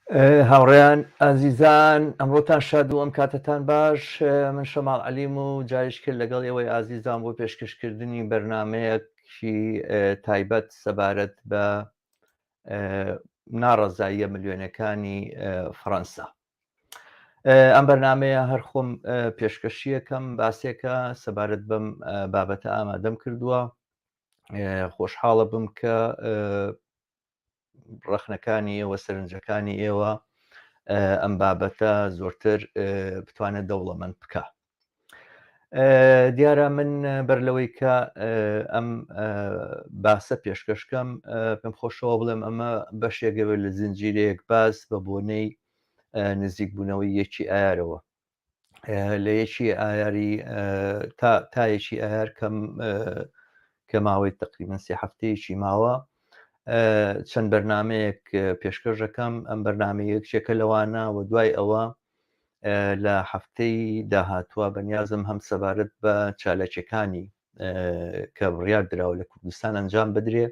هاوڕێیان ئازیزان ئەمڕۆتان شاد و ئەم کاتەتان باش من شەماڵ عەلیم و جاریش کرد لەگەڵ ئێوەی ئازیزان بۆ پێشکەشکردنی بەرنمەیەکی تایبەت سەبارەت بە ناڕەزاییە ملیۆنەکانی فەڕەنسا. ئەم بەرنمەیە هەر خۆم پێشکەشیەکەم باسێکە سەبارەت بەم بابەتە ئامادەم کردووە خۆشحاڵە بم کە ڕەخنەکانی ئێوە سەرنجەکانی ئێوە ئەم بابەتە زۆرتر بتوانێت دەوڵەمەند بکە دیارە من بەر لەوەی کە ئەم باسە پێشکەشکەم پێم خۆشەوە بڵێم ئەمە بەشێکەوە لە زنجیرەیەک باس بە بۆنەی نزیکبوونەوەی یەکی ئایارەوە لە یەکی ئایاری تا تا یەکی ئایار کەم کە ماوەی تقریبا سێ هەفتەیەکی ماوە چەند بەرنمەیەک پێشکەش دەکەم ئەم بەرنمەیە یەکێکە لەوانە و دوای ئەوە لە هەفتەی داهاتوە بەنیازم هەم سەبارەت بە چالاکیەکانی کە بڕیار دراوە لە کوردستان ئەنجام بدرێ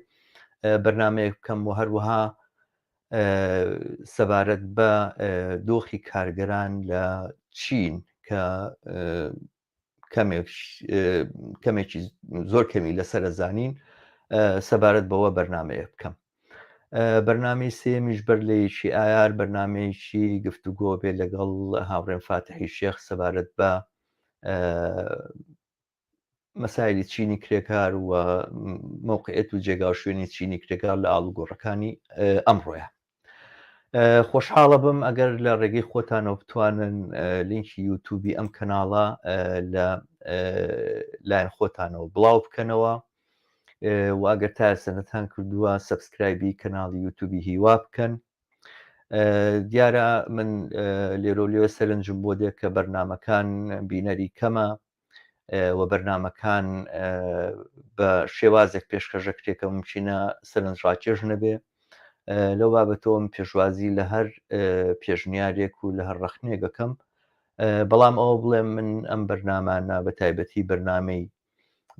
بەرنمەیەک بکەم و هەروەها سەبارەت بە دۆخی کارگەران لە چین کە کەمێک کەمێکی زۆر کەمی لەسەر زانین سەبارەت بەوە بەرنمەیە بکەم بەرنمەی سێمیش بەر لە یەکی ئایار بەرنمەیەکی گفتوگۆ بێ لەگەڵ هاوڕێم فاتحی شێخ سەبارەت بە مەسایلی چینی کرێکار و مەوقعیەت و جێگا و شوێنی چینی کرێکار لە ئاڵوگۆڕەکانی ئەمڕۆیە. خۆشحاڵە بم ئەگەر لە ڕێگەی خۆتانەوە بتوانن لینکی یوتوبی ئەم کەناڵە لە لایەن خۆتانەوە بڵاو بکەنەوە و ئەگەر تا ئێستا نەتان کردووە subscribe ی کەناڵی یوتوبی هیوا بکەن. دیارە من لێرۆ لێ سەرنجم بۆ دێ کە بەرنمەکان بینەری کەمە و بەرنمەکان بە شێوازێک پێشکەشەکرێ کە ممکنە سەرنجڕاکێش نەبێ لەو بابەتەوەم پێشوازی لە هەر پێشنیارێک و لە هەر ڕەخنێگەکەم بەڵام ئەوە بڵێم من ئەم بەرنامانە بە تایبەتی بەرنمەی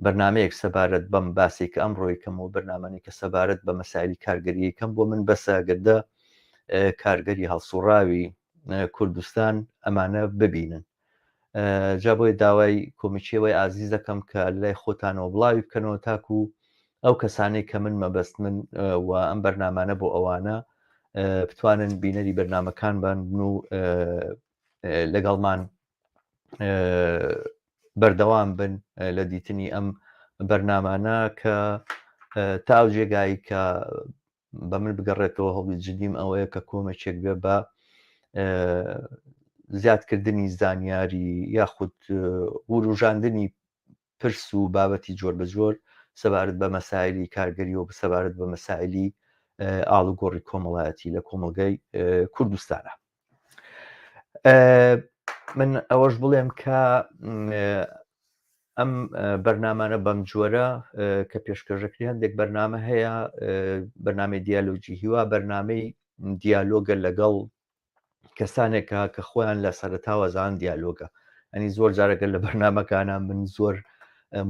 بەرنمەیەک سەبارەت بەم باسێک کە ئەمڕۆی کەم و بەرنمەی کە سەبارەت بە مەسایلی کارگەریی کەم بۆ من بەسە گەردە کارگەری هەڵسوڕاوی کوردستان ئەمانە ببینن جا بۆیە داوای کۆمیچێوەی ئازیز دەکەم کە لای خۆتانەوە بڵاوی بکەنەوە تاکو ئەو کەسانەی کە من مەبەست من و ئەم بەرنامانە بۆ ئەوانە بتوانن بینەری بەرنمەکان بن و لەگەڵمان بەردەوام بن لە دیتنی ئەم بەرنامانە کە تا ئەو جێگایی کە بە من بگەڕێتەوە هەوڵی جدیم ئەوەیە کە کۆمەکێک بێ بە زیادکردنی زانیاری یاخود وروژاندنی پرس و بابەتی جۆر بە جۆر سەبارەت بە مەسایلی کارگەری و سەبارەت بە مەسایلی ئاڵوگۆڕی کۆمەڵایەتی لە کۆمەڵگای کوردستانە. من ئەوەش بڵێم کە ئەم بەرنامانە بەم جۆرە کە پێشکەشەکری هەندێک بەرنامە هەیە بەرنامەی دیالۆگی هیوا بەرنامەی دیالۆگە لەگەڵ کەسانێکە کە خۆیان لە سەرتاوە زان دیالۆگە ئەنی زۆر جارەگەر لە بەرنمەکانە من زۆر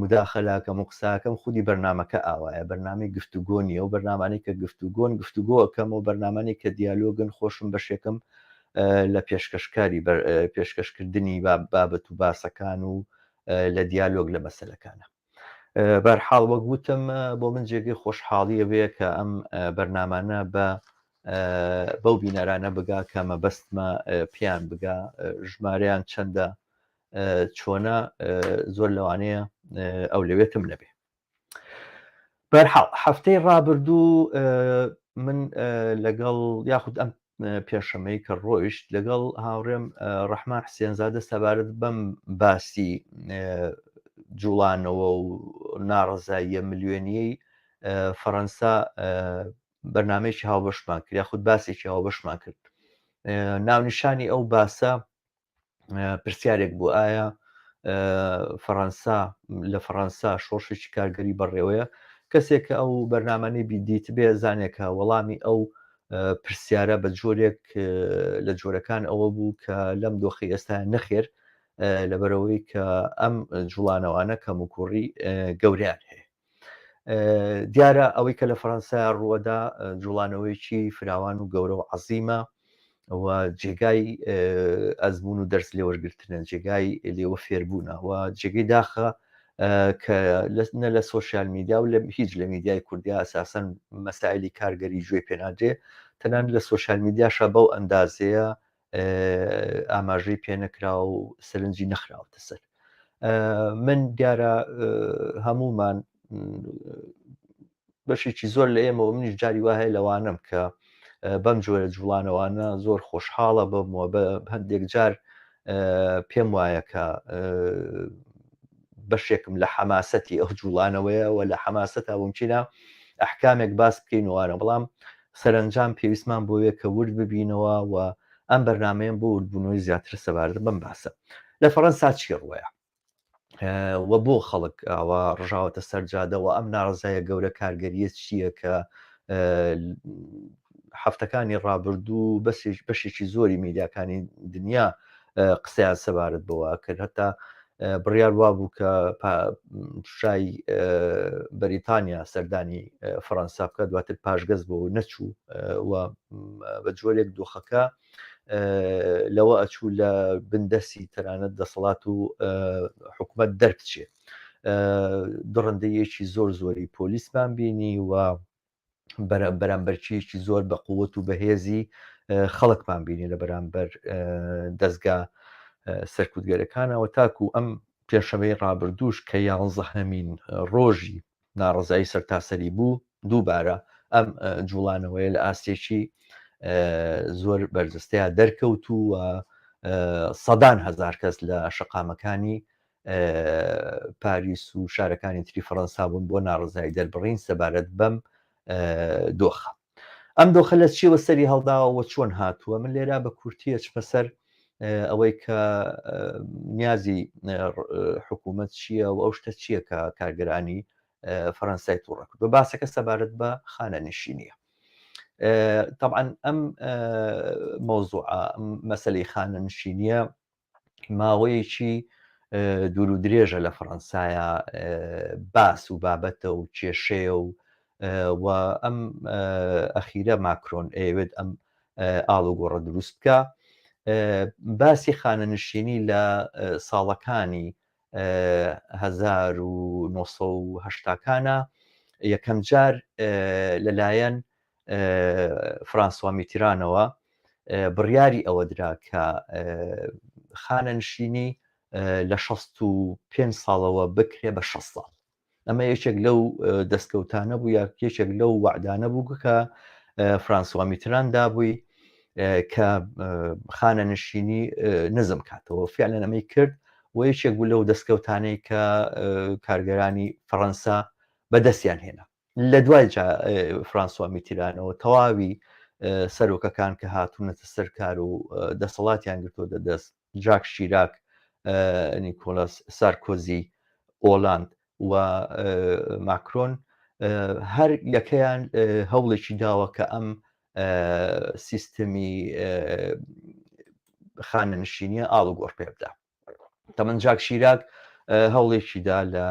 مداخەلاکەم و قساکەم خودی بەرنمەکە ئاوایە بەرنامەی گفتوگۆ نیە و بەرنمانەی کە گفتوگۆن گفتوگۆکەم و بەرنمانەی کە دیالۆگن خۆشم بەشێکم لە پێشکەشکاری پێشکەشکردنی بابەت و باسەکان و لە دیالۆگ لە مەسەلەکانە بەرحاڵ وەک وتم بۆ من جێگەی خۆشحاڵیە بێ کە ئەم بەرنامانە بە بەو بینەرانە بگا کە مەبەستمە پێیان بگا ژمارەیان چەندە چۆنە زۆر لەوانەیە ئەو لەوێتم نەبێ بەرحاڵ هەفتەی ڕابردوو من لەگەڵ یاخود ئەم پێشەمەی کە ڕۆیشت لەگەڵ هاوڕێم ڕەحمان حسێنزادە سەبارەت بەم باسی جوڵانەوە و ناڕەزاییە ملیۆنیەی فەڕەنسا بەرنمەیەکی هاوبەشمان کرد یاخود باسێکی هاوبەشمان کرد ناونیشانی ئەو باسە پرسیارێک بوو ئایا فەڕەنسا لە فەڕەنسا شۆڕشێکی کارگەری بەڕێوەیە کەسێک کە ئەو بەرنامانەی بیدیت بێ زانێکە وەڵامی ئەو پرسیارە بە جۆرێک لە جۆرەکان ئەوە بوو کە لەم دۆخی ئێستا نەخێر لەبەرەوەی کە ئەم جوڵانەوانە کەموکوڕی گەوریان هەیە دیارە ئەوەی کە لە فەرەنسا ڕووەدا جوڵانەوەیەکی فراوان و گەورە و عەزیمە. و جێگای ئەزمون و دەرس لێوەرگرتنە، جێگای لێوە فێربوونە و جێگەی داخە کە نە لە سۆشیال میدیا و لە هیچ لە میدیای کوردیا ئەساسەن مەسایلی کارگەری گوێ پێنادرێ، تەنانەت لە سۆشیال میدیاشا بەو ئەندازەیە ئاماژەی پێنەکرا و سەرنجی نەخراوەتە سەر. من دیارە هەمومان بەشێکی زۆر لە ئێمەوە منیش جاری وا هەیە لەوانەم کە بەم جۆرە جوڵانەوانە زۆر خۆشحاڵە بم و بە هەندێک جار پێم وایە کە بەشێکم لە حەماسەتی ئەو جوڵانەوەیە و لە حەماسەتا ممکنە ئەحکامێک باس بکەین وانە بەڵام سەرنجام پێویستمان بۆیە کە ورد ببینەوە و ئەم بەرنمەیەم بۆ وردبوونەوەی زیاتر سەبارەت بەم باسە لە فەڕەنسا چی ڕوەیە و بۆ خەڵک ئاوا ڕژاوەتە سەر جادەوە ئەم ناڕزایە گەورە کارگەریە چییە کە هەفتەکانی ڕابردوو بەشێکی زۆری میدیاکانی دنیا قسەیان سەبارەت بەوە کرد هەتا بڕیار وابوو کە شای بەریتانیا سەردانی فەڕەنسا بکە دواتر پاشگەز بۆ نەچوو و بە جۆرێک دۆخەکە لەوە ئەچوو لە بندەستی تەنانەت دەسەڵات و حکوومەت دەربچێ دڕندەیەکی زۆر زۆری پۆلیسمان بینی و بەرامبەرچیەکی زۆر بە قووەت و بەهێزی خەڵکمان بینی لە بەرامبەر دەستگا سەرکوتگەرەکانەوە تاکو ئەم پێشەوەی ڕابردووش کە یانزەهەمین ڕۆژی ناڕەزایی سەرتاسەری بوو دووبارە ئەم جوڵانەوەیە لە ئاستێکی زۆر بەرجەستەیە دەرکەوت و سەدان هەزار کەس لە شەقامەکانی پاریس و شارەکانی تری فەڕەنسا بوون بۆ ناڕزای دەربڕین سەبارەت بەم دۆخە. ئەم دۆخە لە چیەوە سەری هەڵداوە و چۆن هاتووە؟ من لێرە بە کورتی ئەچمە سەر ئەوەی کە نیازی حکوومەت چییە و ئەو شتە چییە کە کارگەرانی فەرەنسای تووڕە کرد. بە باسەکە سەبارەت بە خانەنشینیە. طبعا ئەم مەوزوعە مەسەلەی خانەنشینیە ماوەیەکی دوور و درێژە لە فەڕەنسایە باس و بابەتە و کێشەیە و و ئەم ئەخیرە ماکرۆن ئەیەوێت ئەم ئاڵوگۆڕە دروست بکە باسی خانەنشینی لە ساڵەکانی 1970کانە یەکەم جار لەلایەن فرانسوا میترانەوە بڕیاری ئەوە درا کە خانەنشینی لە 65 ساڵەوە بکرێ بە 6 ساڵ. ئەمە یەکێک لەو دەستکەوتانە بوو یا یەکێک لەو وعدانە بوو کە فرانسوا میتران دابووی کە خانەنشینی نزم کاتەوە فعلەن ئەمەی کرد و یەکێک بوو لەو دەستکەوتانەی کە کارگەرانی فەڕەنسا بەدەستیان هێنا. لە دوای فرانسوا میتیرانەوە تەواوی سەرۆکەکان کە هاتوونەتە سەر کار و دەسەڵاتیان گرتووە دەست جاک شیراک نیکۆلاس سارکۆزی ئۆلاند و ماکرۆن هەر یەکەیان هەوڵێکی داوە کە ئەم سیستمی خانەنشینیە ئاڵوگۆڕ پێ بدا تەمەن جاک شیراک هەوڵێکی دا لە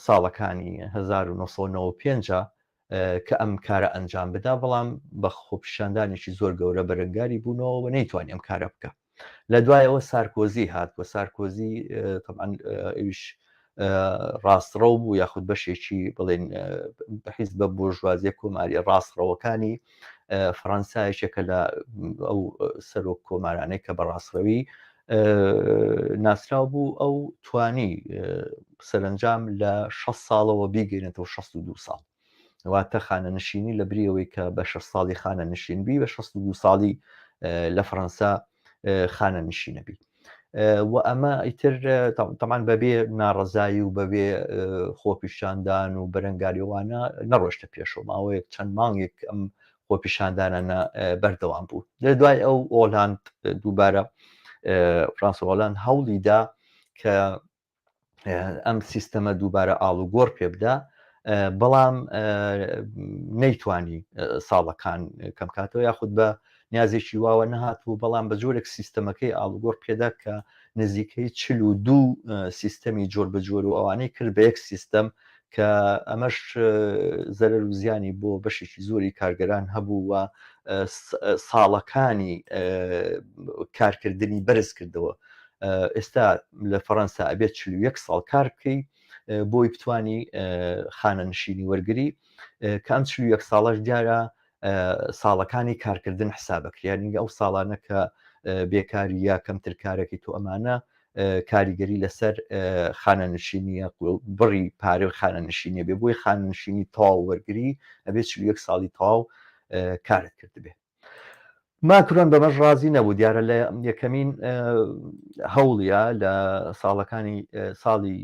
ساڵەکانی 1995 کە ئەم کارە ئەنجام بدا بەڵام بە خۆپیشاندانێکی زۆر گەورە بەرەنگاری بوونەوە و نەیتوانی ئەم کارە بکە لە دوایەوە سارکۆزی هات و سارکۆزی طبعا ئەویش ڕاستڕەو بوو یاخود بەشێکی بڵێن حیزبە بۆرژوازیە کۆماری ڕاستڕەوەکانی فەڕەنسا یەکێکە لە ئەو سەرۆک کۆمارانەی کە بە ڕاستڕەوی ناسراو بوو ئەو توانی سەرنجام لە 6 ساڵەوە بیگەینێتەوە 62 ساڵ واتە خانەنشینی لە بریەوەی کە بە 6 ساڵی خانەنشین بی بە 62 ساڵی لە فەڕەنسا خانەنشینە بی و ئەمە ئیتر تەمان بەبێ ناڕەزایی و بەبێ خۆپیشاندان و بەرەنگاریوانە نەڕۆشتە پێشەوە ماوەیەک چەند مانگێک ئەم خۆپیشاندانانە بەردەوام بوو لە دوای ئەو ئۆلاند دووبارە فرانسۆ ئۆلاند هەوڵی دا کە ئەم سیستەمە دووبارە ئاڵوگۆڕ پێ بدا بەڵام نەیتوانی ساڵەکان کەم کاتەوە یاخود بە نیازێکی واوە نەهاتوو بەڵام بە جۆرێک سیستەمەکەی ئاڵوگۆڕ پێدا کە نزیکەی 42 سیستەمی جۆر بە جۆر و ئەوانەی کرد بە یەک سیستەم کە ئەمەش زەرەر و زیانی بۆ بەشێکی زۆری کارگەران هەبوو و ساڵەکانی کارکردنی بەرز کردەوە. ئێستا لە فەڕەنسا ئەبێت 41 ساڵ کار بکەی بۆی بتانی خانەنشینی وەرگری کە ئەم 41 ساڵەش دیارە ساڵەکانی کارکردن حسابەکریانی ئەو ساڵانە کە بێکاری یا کەمتر کارەکەی تۆ ئەمانە کاریگەری لەسەر خانەنشینی بڕی پارە و خانەنشینی بێ بۆی خانەنشینی تەواو وەرگری ئەبێ 41 ساڵی تەواو کارت کردبێ. ماکرۆن بەمەش ڕازی نەبوو، دیارە لە یەکەمین هەوڵیا لە ساڵەکانی ساڵی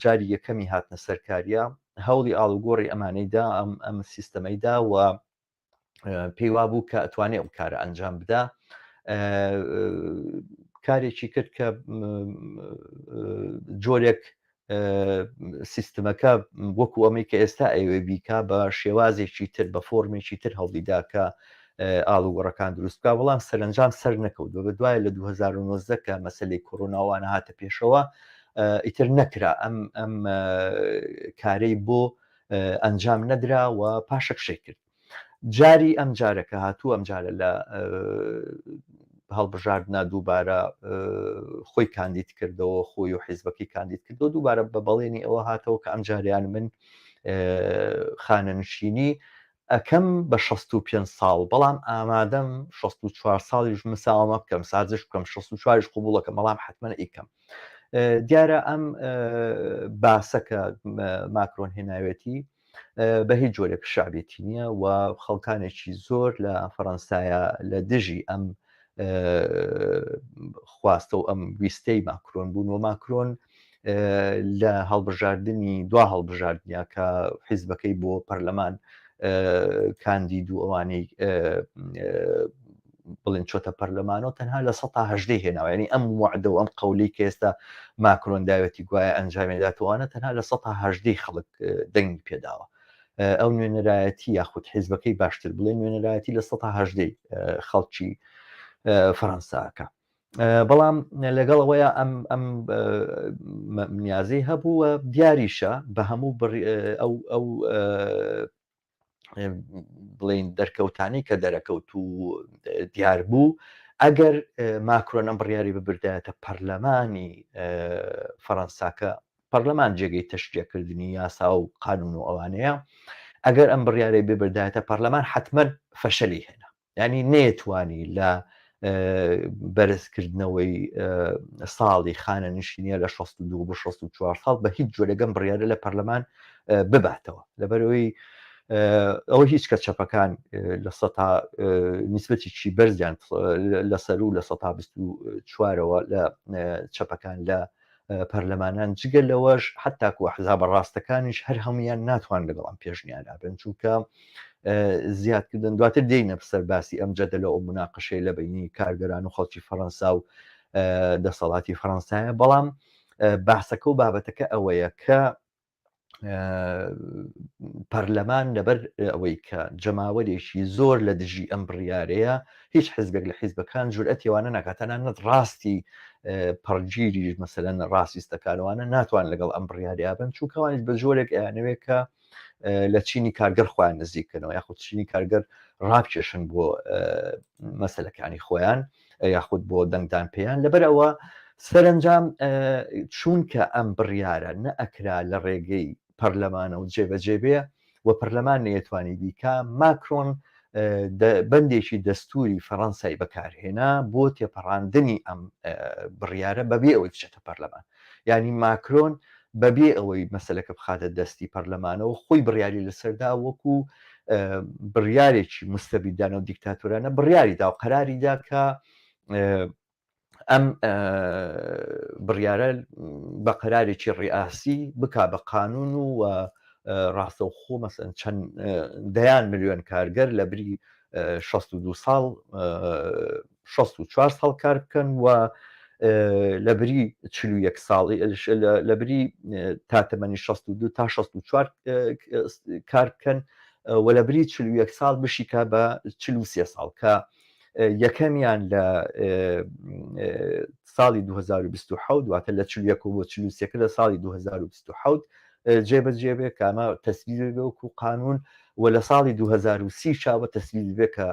جاری یەکەمی هاتنە سەرکاریە هەوڵی ئاڵوگۆڕی ئەمانەی دا ئەم ئەم سیستەمەی دا و پێی وابوو کە ئەتوانێ ئەو کارە ئەنجام بدا کارێکی کرد کە جۆرێک سیستمەکە وەکو ئەمەی کە ئێستا ئەیەوێ بیکا بە شێوازێکی تر بە فۆرمێکی تر هەوڵیدا کە ئاڵوگۆڕەکان دروست بکە بەڵام سەرنجام سەر نەکەوت بە دوای لە 2019 کە مەسلەی کۆرۆناوانە هاتە پێشەوە ئیتر نەکرا ئەم ئەم کارەی بۆ ئەنجام نەدرا و پاشەکشەی کرد جاری ئەم جارە کە هاتوو ئەم جارە لە هەڵبژاردنا دووبارە خۆی کاندید کردەوە خۆی و حیزبەکەی کاندید کردەوە دووبارە بە بەڵێنی ئەوە هاتەوە کە ئەم جاریان من خانەنشینی ئەکەم بە 65 ساڵ بەڵام ئامادەم 64 ساڵیش مساوامە بکەم سازش بکەم 64 قوبوڵەکەم بەڵام حتمما ئیکەم دیارە ئەم باسە کە ماکرۆن هێناوێتی بە هیچ جۆرێک شعبێتی نییە و خەڵکانێکی زۆر لە فەڕەنسایە لە دژی ئەم خواستە و ئەم ویستەی ماکرۆن بوون و ماکرۆن لە هەڵبژاردننی دوا هەڵبژاردنیا کە حیزبەکەی بۆ پەرلەمان کاندید و ئەوانەی بڵێن چۆتە پەرلەمانەوە تەنها لە سە هەژدەی هێناوە ینی ئەم وعدە و ئەم قەولی کە ئێستا ماکرۆن داوێتی گوایە ئەنجامێداتوانە تەنها لە سە هەژدەی خەڵک دەنگی پێداوە ئەو نوێنەرایەتی یاخود حیزبەکەی باشتر بڵێ نوێنەرایەتی لە سە هەژدەی خەڵکی فەرەنساکە بەڵام لەگەڵ ئەوەیە ئەم ئەم نیازەی هەبوو دیاریشە بە هەموو ئەو ئەو بڵین دەرکەوتانی کە دەرەکەوت و دیار بوو ئەگەر ماکرۆن ئەم بڕیاری ببردایەتە پەرلەمانی فەڕەنساکە پەرلەمان جێگەی تەشریعکردنی یاسا و قانون و ئەوانەیە ئەگەر ئەم بڕیارەی ببردایەتە پەرلەمان حتمما فەشەلی هێنا یانی نەیەتوانی لە بەرزکردنەوەی ساڵی خانەنشینیە لە 62 بۆ 64 ساڵ بە هیچ جۆرێکم بڕیارە لە پەرلەمان بباتەوە لەبەرەوەی ئەوە هیچ کە چەپەکان لە سەتا نیسبەتێکی بەرزیان لەسەر و لە سە 24ەوە لە چەپەکان لە پەرلەمانان جگە لەوەش حتاکو ئەحزابە ڕاستەکانیش هەر هەمویان ناتوان لەگەڵ ئەم پێشنیارا بن چونکە زیادکردن دواتر دێینە سەر باسی ئەم جەدەلە و مناقشەی لە بینی کارگەران و خەڵکی فەڕەنسا و دەسەڵاتی فەڕەنسایە بەڵام باسەکە و بابەتەکە ئەوەیە کە پەرلەمان لەبەر ئەوەی کە جەماوەرێکی زۆر لە دژی ئەم بڕیارەیە هیچ حزبێک لە حیزبەکان جورئەتی وانە ناکات تەنانەت ڕاستی پەڕگیریش مەسەلەن ڕاستیستەکانوانە ناتوان لەگەڵ ئەم بڕیاریا بن چونکەوانیش بە جۆرێک ئەیانەوێت کە لە چینی کارگەر خۆیان نزیکەنەوە یاخود چینی کارگەر ڕابکێشن بۆ مەسلەکانی خۆیان یاخود بۆ دەنگدان پێیان لەبەر ئەوە سەرنجام چونکە ئەم بڕیارە نەئەکرا لە ڕێگەی پەرلەمانە و جێبەجێ بێ و پەرلەمان نەیەتوانی بیکا ماکرۆن بەندێکی دەستوری فەڕەنسای بەکارهێنا بۆ تێپەڕاندنی ئەم بڕیارە بەبێ ئەوەی بچێتە پەرلەمان یعنی ماکرۆن بەبێ ئەوەی مەسلەکە بخاتە دەستی پەرلەمانەوە خۆی بڕیاری لەسەردا وەکو بڕیارێکی مستەبیدانە و دیکتاتۆرانە بڕیاری دا و قەراری دا کە ئەم بڕیارە بە قەرارێکی ڕیاسی بکا بە قانون و ڕاستەوخۆ مەسەن چەند دەیان ملیۆن کارگەر لە بری 62 ساڵ 64 ساڵ کار بکەن و لە بری 41 ساڵی لە بری تا تەمەنی 62 تا 64 کار بکەن و لە بری 41 ساڵ بشیکا بە 43 ساڵ کە یەکەمیان لە ساڵی 2027 واتە لە 41 بۆ 43 لە ساڵی 2027. جێبەجێ بێ کە ئەمە تەسبیت بێ وەکو قانون و لە ساڵی 2030 شاوە تەسبیت بێ کە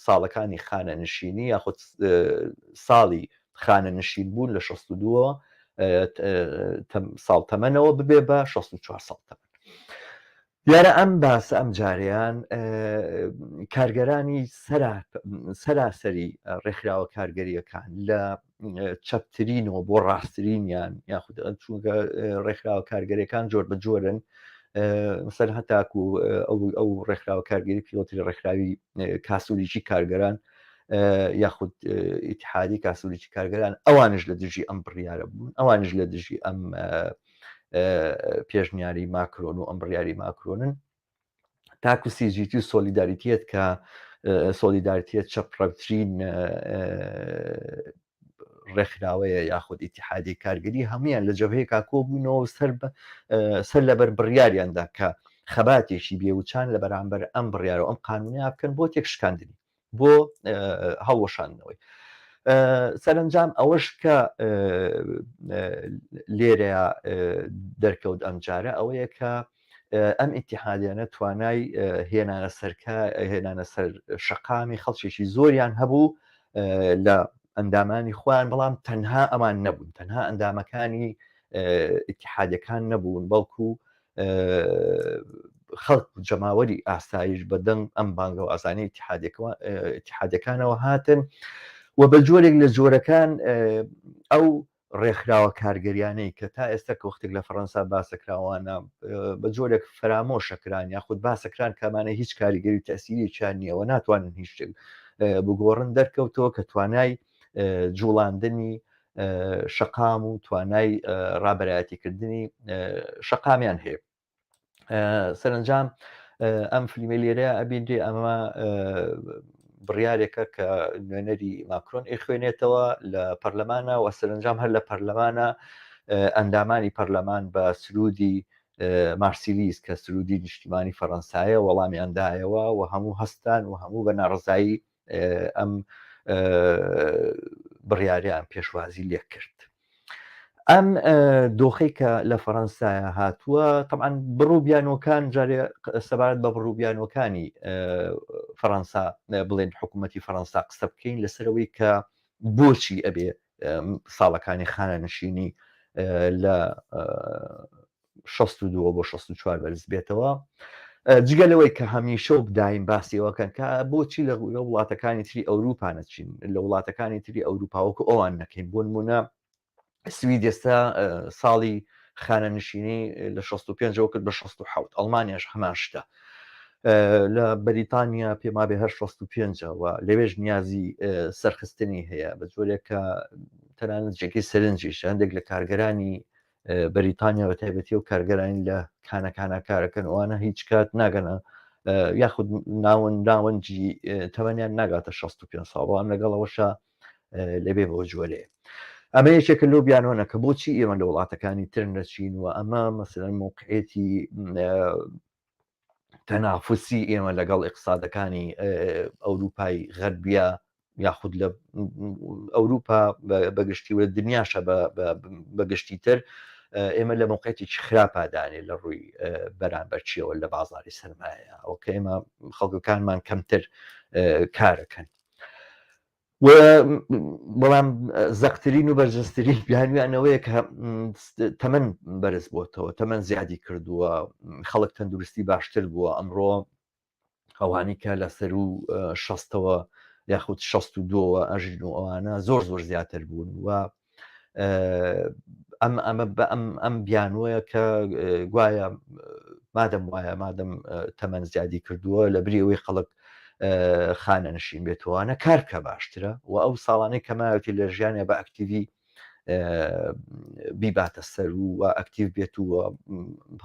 ساڵەکانی خانەنشینی یاخود ساڵی خانەنشین بوون لە 62 ساڵ تەمەنەوە ببێ بە 64 ساڵ تەمەن. دیارە ئەم باسە ئەم جارەیان کارگەرانی سەراسەری ڕێکخراوە کارگەریەکان لە چەپترینەوە بۆ ڕاستترینیان یاخود چونکە ڕێکخراوە کارگەرەکان جۆر بە جۆرن مەسەر هەتاکو ئەو ئەو ڕێکخراوە کارگەری پیلۆتری ڕێکخراوی کاسولیکی کارگەران یاخود ئیتحادی کاسولیکی کارگەران ئەوانش لە دژی ئەم بڕیارە بوون ئەوانش لە دژی ئەم پێشنیاری ماکرۆن و ئەم بڕیاری ماکرۆنن تاکو سیجیتی و سۆلیداریتیەت کە سۆلیداریتیەت چەپڕەوترین ڕێکخراوەیە یاخود ئیتحادی کارگەری هەمویان لە جەبهەیەکا کۆبوونەوە سەر سەر لەبەر بڕیاریاندا کە خەباتێکی بێوچان لە بەرامبەر ئەم بڕیار و ئەم قانونیا بکەن بۆ تێکشکاندنی بۆ هەڵوەشاندنەوەی. سەرەنجام ئەوەش کە لێرەیە دەرکەوت ئەمجارە ئەوەیە کە ئەم ئیتیحادیانە توانای هێنانە سەرکە هێنانە سەر شەقامی خەڵکێکی زۆریان هەبوو لە ئەندامانی خۆیان بەڵام تەنها ئەمان نەبوون تەنها ئەندامەکانی ئیتیحادەکان نەبوون بەڵکو خەڵک و جەماوەری ئاسایش بە دەنگ ئەم بانگەوازانەی ئیتیحادەکانەوە هاتن و بە جۆرێک لە جۆرەکان ئەو ڕێکخراوە کارگەریانەی کە تا ئێستا کە وەختێک لە فەڕەنسا باسەکراوانە بە جۆرێک فەرامۆشەکران یاخود باسەکران کامانە هیچ کاریگەری و تەسیرێکیان نییە و ناتوانن هیچ شتێک بگۆڕن دەرکەوتەوە کە توانای جوڵاندنی شەقام و توانای ڕابەرایەتیکردنی شەقامیان هەیە سەرنجام ئەم فلیمە لێرە ئەبینرێ ئەمە بڕیارێکە کە نوێنەری ماکرۆن ئەیخوێنێتەوە لە پەرلەمانە و سەرنجام هەر لە پەرلەمانە ئەندامانی پەرلەمان بە سرودی مارسیلیز کە سرودی نیشتیمانی فەڕەنسایە وەڵامیان دایەوە و هەموو هەستان و هەموو بە ناڕزایی ئەم بڕیاریان پێشوازی لێ کرد. ئەم دۆخەی کە لە فەڕەنسایە هاتووە تەبعەن بڕوبیانۆکان جارێ سەبارەت بە بڕوبیانۆکانی فەڕەنسا بڵێن حکوومەتی فەڕەنسا قسە بکەین لەسەرەوەی کە بۆچی ئەبێ ساڵەکانی خانەنشینی لە 62 بۆ 64 بەرز بێتەوە جگە لەوەی کە هەمیشە و بدایم باسیەوەکەن کە بۆچی لە وڵاتەکانی تری ئەوروپا نەچین لە وڵاتەکانی تری ئەوروپا وەکو ئەوان نەکەین بۆ نمونە سوید ئێستا ساڵی خانەنشینی لە 65ەوە کرد بە 67 ئەڵمانیاش هەمان شتە لە بەریتانیا پێمابێ هەر 65ەوە لەوێش نیازی سەرخستنی هەیە بە جۆرێک کە تەنانەت جێگەی سەرنجیش هەندێک لە کارگەرانی بەریتانیا بە تایبەتی و کارگەرانی لە کانەکانە کارەکەن ئەوانە هیچ کات ناگەنە یاخود ناون ناوەنجی تەمەنیان ناگاتە 65 ساڵ بەڵام لەگەڵ ئەوەشە لەبێ بۆ جۆرێ ئەمە یەکێکە لەو بیانۆنە کە بۆچی ئێمە لە وڵاتەکانی تر نەچین و ئەمە مەسەلەن موقعێتی تەنافوسی ئێمە لەگەڵ ئیقتسادەکانی ئەوروپای غەربیە یاخود لە ئەوروپا بەگشتی و دنیاشە بەگشتی تر ئێمە لە موقعێتێکی خراپادانێ لە ڕووی بەرامبەر چیەوە لە بازاری سەرمایە ئەو کە ئێمە خەڵکەکانمان کەمتر کارەکەن بەڵام زەقترین و بەرجەسترین بیانویان ئەوەیە کە تەمەن بەرز بۆتەوە تەمەن زیادی کردووە خەڵک تەندروستی باشتر بووە ئەمڕۆ ئەوانی کە لە سەر و شەستەوە یاخود شەست و دووەوە ئەژین و ئەوانە زۆر زۆر زیاتر بوون و ئەم ئەمە بە ئەم ئەم بیانوەیە کە گوایە مادەم وایە مادەم تەمەن زیادی کردووە لە بری ئەوەی خەڵک خانە نشین بێتوانە کار بکە باشترە و ئەو ساڵانەی کەمایەتی لە ژیانە بە ئەکتیوی بیباتە سەر و ئەکتیو بێت و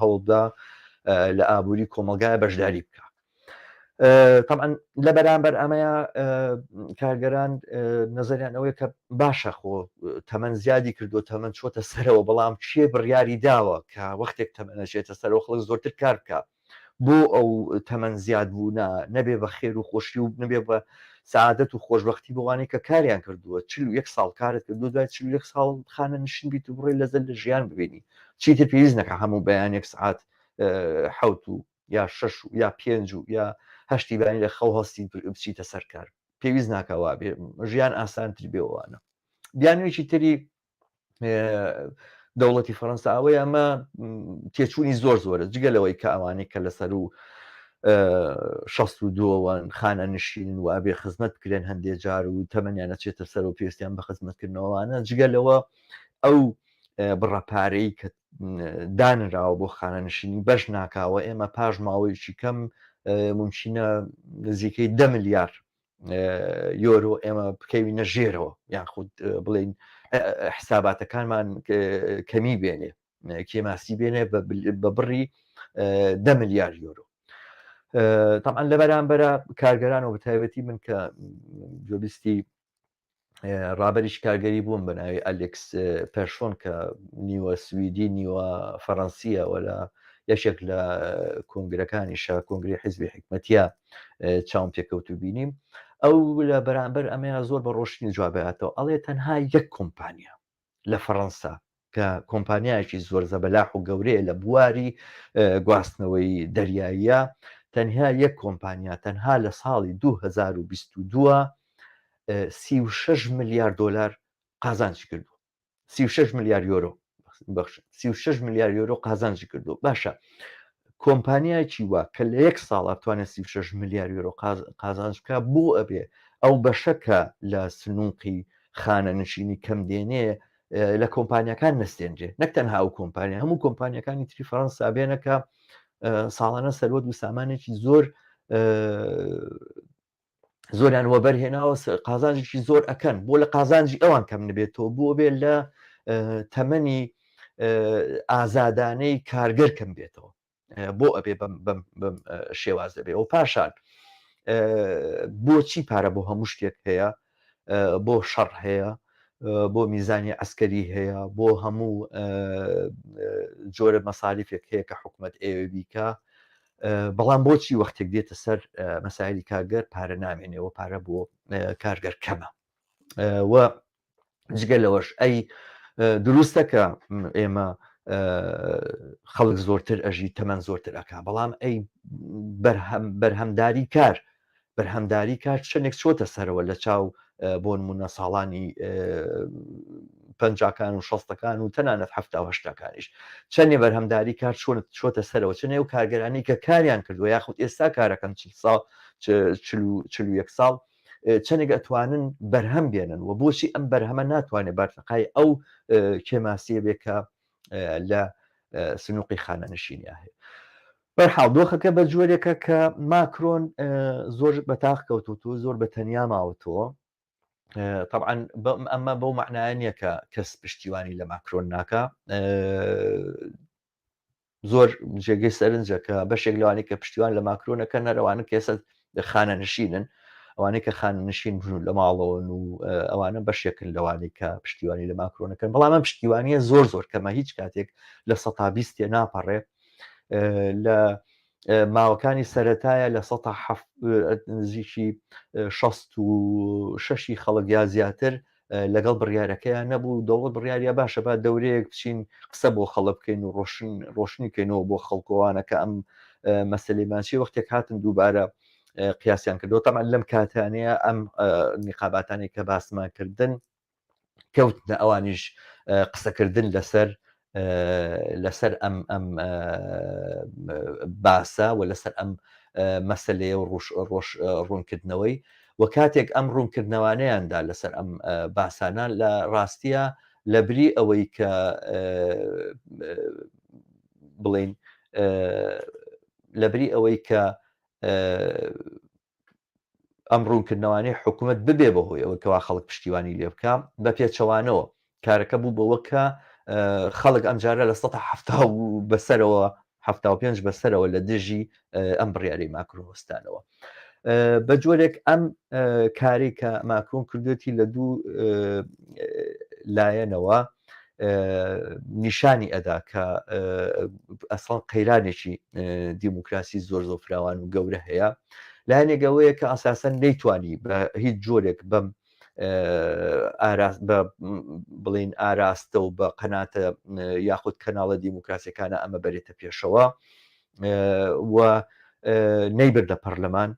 هەوڵدا لە ئابووری کۆمەلگای بەشداری بکە طبعا لە بەرامبەر ئەمەیە کارگەران نظریان ئەوەیە کە باشە خۆ تەمەن زیادی کردو تەمەن چۆتە سەرەوە بەڵام کێ بڕیاری داوە کە وەختێک تەمەنەچێتە سەرەوە خەڵک زۆرتر کار بکە بۆ ئەو تەمەن زیاد بوونە نەبێ بە خێر و خۆشی و نەبێ بە سەعادەت و خۆشبەختی بۆوانەی کە کاریان کردووە 41 ساڵ کارت کردو دوای 41 ساڵ خانە نشین بیت و بڕی لەزەر لە ژیان ببینی، چیتر پێویست نەکە هەموو بەیانێک سعات حوت و یا شەش و یا پێنج و یا هەشتی بانی لە خەو هەستی بچیتە سەر کار، پێویست ناکە وابێ، ژیان ئاسانتر بێوانە. بیانوێکی تری دەوڵەتی فەرەنسا ئەوەی ئەمە تێچوونی زۆر زۆرە، جگە لەوەی کە ئەوانەی کە لەسەر و 62وەن خانە نشینن و ئەبێ خزمەت بکرێن هەندێ جار و تەمەنیان ئەچێتە سەر و پێویستیان بە خزمەتکردنەوەوانە، جگە لەوە ئەو بڕە پارەی کە دانراوە بۆ خانەنشینی بەش ناکاوە، ئێمە پاش ماوەیەکی کەم ممکنە نزیکەی 10 ملیار یۆرۆ ئێمە بکەوینە ژێرەوە، یان خود بڵین حساباتەکانمان کەمی بێنێ، کێماسی بێنێ بە بڕی 10 ملیار یۆرۆ. طبعا لە بەرامبەرە کارگەران و بەتایبەتی من کە جۆبیستی ڕابەریش کارگەری بووم بە ناوی ئەلێکس پێرشۆن کە نیوە سویدی نیوە فەڕەنسیە و لە یەکێک لە کۆنگرەکانی شا کۆنگری حیزبی حکمەتە چاوم پێکەوت و بینیم ئەو لە بەرامبەر ئەمەیان زۆر بە ڕۆشنی جواباتەوە، ئەڵێ تەنها یەک کۆمپانیا لە فەڕەنسا کە کۆمپانیایەکی زۆر زەبەلاح و گەورەیە لە بواری گواستنەوەی دەریاییە، تەنها یەک کۆمپانیا تەنها لە ساڵی 2022 36 ملیار دۆلار قازانجی کردووە، 36 ملیار یۆرۆ بەخش، 36 ملیار یۆرۆ قازانجی کردووە. باشە کۆمپانیایەکی وا کە لە یەک ساڵ ئەتوانێت 36 ملیار یۆرۆ قازانج بکە، بۆ ئەبێ ئەو بەشە کە لە سنووقی خانەنشینی کەم دێنێ لە کۆمپانیەکان نەستێنرێ؟ نەک تەنها ئەو کۆمپانیا، هەموو کۆمپانیەکانی تری فەرەنسا بێنە کە ساڵانە سەروەت و سامانێکی زۆر زۆریان وەبەر هێناوە، قازانجێکی زۆر ئەکەن، بۆ لە قازانجی ئەوان کەم نبێتەوە، بۆ بێ لە تەمەنی ئازادانەی کارگەر کەم بێتەوە؟ بۆ ئەبێ بەم شێواز دەبێ؟ و پاشان بۆچی پارە بۆ هەموو شتێک هەیە، بۆ شەڕ هەیە، بۆ میزانی عسکەری هەیە، بۆ هەموو جۆرە مەساریفێک هەیە کە حکوومەت ئەوێ بیکە، بەڵام بۆچی وەختێک دێتە سەر مەسایلی کارگەر پارە نامێنێەوە، پارە بۆ کارگەر کەمە؟ و جگە لەوەش ئەی دروستە کە ئێمە خەڵک زۆرتر ئەژی، تەمەن زۆرتر ئەک، بەڵام ئەی بەرهەمداری کار، بەرهەمداری کار چەندێک چۆتە سەرەوە لە چاو بۆ نمونە ساڵانی پەنجاکان و شەستەکان و تەنانەت حەفتا و هەشتاکانیش؟ چەندێ بەرهەمداری کار چۆن چۆتە سەرەوە؟ چەندێ ئەو کارگەرانی کە کاریان کردووە یاخود ئێستا کارەکەن 40 ساڵ، 41 ساڵ، چەندێک ئەتوانن بەرهەم بێنن؟ و بۆچی ئەم بەرهەمە ناتوانێت بارتەقای ئەو کێماسیە بێ کە لە سنووقی خانەنشینیا هەیە؟ بەرحاڵ دۆخەکە بە جۆرێکە کە ماکرۆن زۆر بەتاق کەوتوتو زۆر بە تەنیا ماوەتەوە. طبعا ئەمە بەو معنایە نییە کە کەس پشتیوانی لە ماکرۆن ناکە. زۆر جێگەی سەرنجە کە بەشێک لەوانەی کە پشتیوان لە ماکرۆنەکە نەرەوانە کێسە خانە نشینن، ئەوانەی کە خانە نشین بوون لە ماڵەوەن و ئەوانە بەشێکن لەوانەی کە پشتیوانی لە ماکرۆنەکەن، بەڵام ئەم پشتیوانیە زۆر زۆر کەمە، هیچ کاتێک لە 20% تێ ناپەڕێ. لە ماوەکانی سەتایە لە 7 نزیکی 66ی خەڵک یا زیاتر لەگەڵ بڕیارەکەیان نەبوو. دەوڵەت بڕیاریا باشە با دەورەیەک بچین قسە بۆ خەڵک بکەین و ڕۆشن ڕۆشنی کەینەوە بۆ خەڵکۆوانە کە ئەم مەسلەیمان چی. وەختێک هاتن دووبارە قیاسیان کردەوە، تەمان لەم کاتانەیە ئەم نیقاباتانی کە باسمان کردن کەوتنە ئەوانیش قسەکردن لەسەر ئەم باسە و لەسەر ئەم مەسلەیە و ڕۆژ ڕۆژ ڕوونکردنەوەی. و کاتێک ئەم ڕوونکردنەوانەیاندا لەسەر ئەم باسانە، لە ڕاستیە لە بری ئەوەی کە بڵین لە بری ئەوەی کە ئەم ڕوونکردنەوانەی حکوومەت ببێ بەهۆی ئەوەی کەوا خەڵک پشتیوانی لێ بکە، بە پێچەوانەوە کارەکە بوو بەوە کە خەڵک ئەمجارە لە 170 بەسەرەوە، 75 بەسەرەوە لە دژی ئەم بڕیارەی ماکرۆن وەستانەوە. بە جۆرێک ئەم کاری کە ماکرۆن کردوێتی لە دوو لایەنەوە نیشانی ئەدا کە ئەسڵەن قەیرانێکی دیموکراسی زۆر زۆر فراوان و گەورە هەیە. لایەنێک ئەوەیە کە ئەساسەن نەیتوانی بە هیچ جۆرێک بەم بە بڵین ئاراستە و بە قەناتە یاخود کەناڵە دیموکراسیەکانە ئەمە بەرێتە پێشەوە و نەیبردە پەرلەمان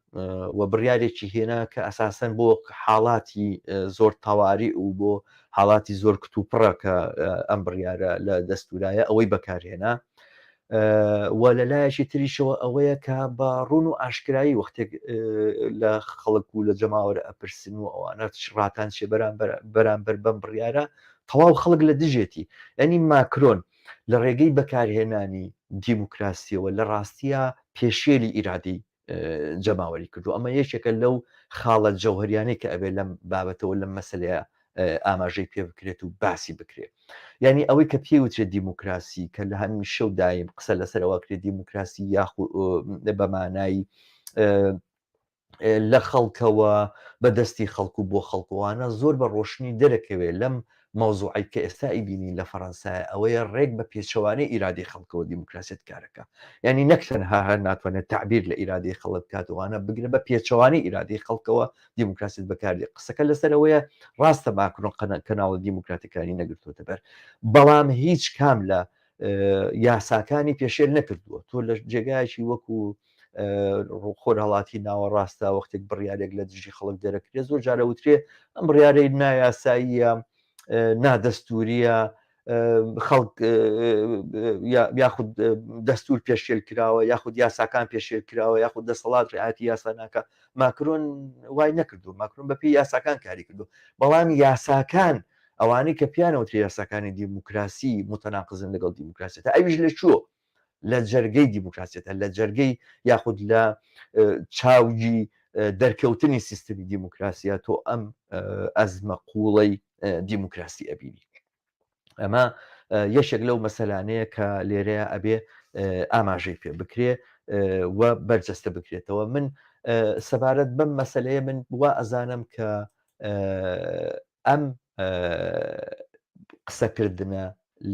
و بڕیارێکی هێنا کە ئەساسەن بۆ حاڵاتی زۆر تەواری و بۆ حاڵاتی زۆر کتوپڕە کە ئەم بڕیارە لە دەستورایە ئەوەی بەکارهێنا و لە لایەکی تریشەوە ئەوەیە کە بە ڕوون و ئاشکرایی وەختێک لە خەڵک و لە جەماوەرە ئەپرسن و ئەوانە ڕاتان چێ بەرامبەر بەرامبەر بەم بڕیارە تەواو خەڵک لە دژێتی ینی ماکرۆن لە ڕێگەی بەکارهێنانی دیموکراسیەوە لە ڕاستیە پێشێلی ئیرادەی جەماوەری کردو ئەمە یەکێکە لەو خاڵە جەوهریانەی کە ئەبێ لەم بابەتەوە لەم مەسلەیە ئاماژەی پێ بکرێت و باسی بکرێت یعنی ئەوەی کە پێی وترێت دیموکراسی کە لە هەمیشە و دایم قسە لەسەرەوە کرێت دیموکراسی یاخو بەمانایی لە خەڵکەوە بە دەستی خەڵک و بۆ خەڵکوانە زۆر بە ڕۆشنی دەرەکەوێت لەم مەوزوعەی کە ئێستا ئەیبینین لە فەرەنسایە ئەوەیە ڕێک بە پێچەوانەی ئیرادەی خەڵکەوە دیموکراسیەت کارەکە یعنی نەک تەنها هەر ناتوانێت تعبیر لە ئیرادەی خەڵک بکات وانە بگرە بە پێچەوانەی ئیرادەی خەڵکەوە دیموکراسیت بەکاردێ قسەکە لەسەر ئەوەیە ڕاستە ماکرۆن کەناڵە دیموکراتەکانی نەگرتووەتە بەر بەڵام هیچ کام لە یاساکانی پێشێل نەکردووە تۆ لە جێگایەکی وەکو خۆرهەڵاتی ناوەڕاستە وەختێک بڕیارێک لە دژی خەڵک دەرەکرێت زۆر جارە وترێ ئەم بڕیارەی نایاساییە نادەستوریە خەڵک یاخود دەستور پێشێل کراوە یاخود یاساکان پێشێل کراوە یاخود دەسەڵات ڕعاتی یاسا ناکە ماکرۆن وای نەکردو ماکرۆن بەپی یاساکان کاری کردو بەڵام یاساکان ئەوانەی کە پیانەوتری یاساکانی دیموکراسی متەناقزن لەگەڵ دیموکراسیەتە ئەویش لە چۆ لە جەرگەی دیموکراسیەتە لە جەرگەی یاخود لە چاوگی دەرکەوتنی سیستمی دیموکراسیە تۆ ئەم ئەزمە قوڵەی دیموکراسی ئەبینی ئەمە یەکێک لەو مەسەلانەیە کە لێرەیە ئەبێ ئاماژەی پێ بکرێ و بەرجەستە بکرێتەوە من سەبارەت بەم مەسلەیە من وا ئەزانم کە ئەم قسەکردنە